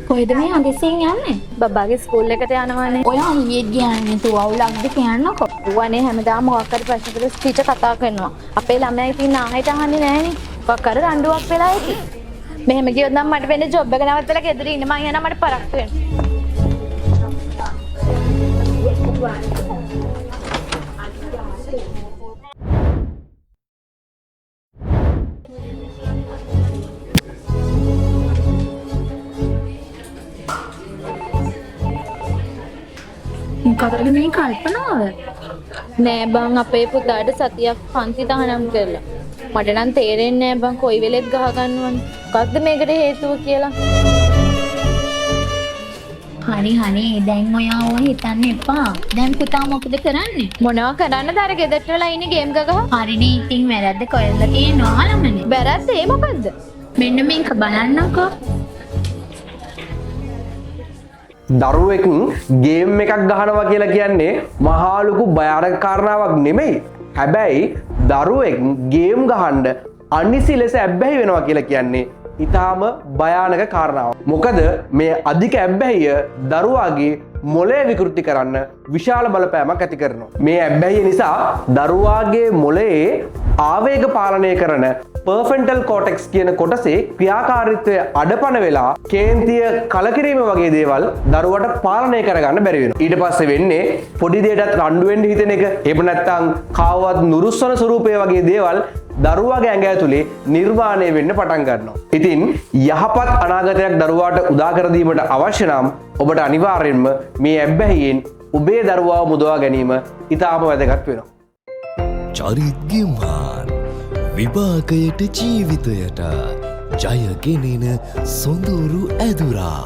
කොහෙද මේ හදිස්සියෙන් යන්නේ? බබාගේ ස්කූල් එකට යනවානේ. ඔයා ඊයේත් ගියානේ නේද? අවුලක්ද කියන්නකෝ. ඌ හැමදාම මොකක් හරි ප්‍රශ්නකට ටීචර් කතා කරනවා. අපේ ළමයා ඉතින් ආයෙත් අහන්නේ නෑනේ. මොකක් හරි රණ්ඩුවක් වෙලා ඇති. මෙහෙම ගියොත් නම් මට වෙන්නේ ජොබ් එක නවත්තලා ගෙදර ඉන්න. මං යනවා, මට පරක්කු වෙනවා. මොකටද මේ කල්පනාව? නෑ බං, අපේ පුතාට සතියක් පන්ති තහනම් කරලා. මට නම් තේරෙන්නේ නෑ බං, කොයි වෙලෙත් ගහ ගන්නවනේ. මොකද්ද මේකට හේතුව කියලා? හරි හරි, දැන් ඔයා ඕව හිතන්න එපා. දැන් පුතා මොකද කරන්නේ? මොනවා කරන්නද, අර ගෙදරට වෙලා ඉන්නේ ගේම් ගහ ගහ. හරිනේ, ඉතින් වැරද්ද කොහෙන්ද තියෙන්නේ ඔයාලමනේ. වැරද්ද ඒ මොකද්ද? මෙන්න මේක බලන්නකෝ. දරුවෙක් ගේම් එකක් ගහනවා කියලා කියන්නේ මහා ලොකු භයානක කාරණාවක් නෙමෙයි. හැබැයි දරුවෙක් ගේම් ගහන්න අනිසි ලෙස ඇබ්බැහි වෙනවා කියලා කියන්නේ ඉතාම භයානක කාරණාවක්. මොකද මේ අධික ඇබ්බැහිය දරුවාගේ මොළය විකෘති කරන්න විශාල බලපෑමක් ඇති කරනවා. මේ ඇබ්බැහිය නිසා දරුවාගේ මොළයේ ආවේග පාලනය කරන පර්ෆෙන්ටල් කෝටෙක්ස් කියන කොටසේ ක්‍රියාකාරීත්වය අඩපණ වෙලා කේන්තිය, කලකිරීම වගේ දේවල් දරුවට පාලනය කරගන්න බැරි වෙනවා. ඊට පස්සේ වෙන්නේ පොඩි දෙයකටත් රණ්ඩු වෙන්න හිතෙන එක, එහෙම නැත්නම් කාවවත් නුරුස්සන ස්වරූපය වගේ දේවල් දරුවාගේ ඇඟ ඇතුලේ නිර්මාණය වෙන්න පටන් ගන්නවා. ඉතින් යහපත් අනාගතයක් දරුවාට උදා කර දීමට අවශ්‍ය නම් ඔබට අනිවාර්යෙන්ම මේ ඇබ්බැහියෙන් ඔබේ දරුවාව මුදවා ගැනීම ඉතාම වැදගත් වෙනවා. චරිත් ගිම්හාන් විපාකයට ජීවිතයට ජය ගෙනෙන සොඳුරු ඇදුරා.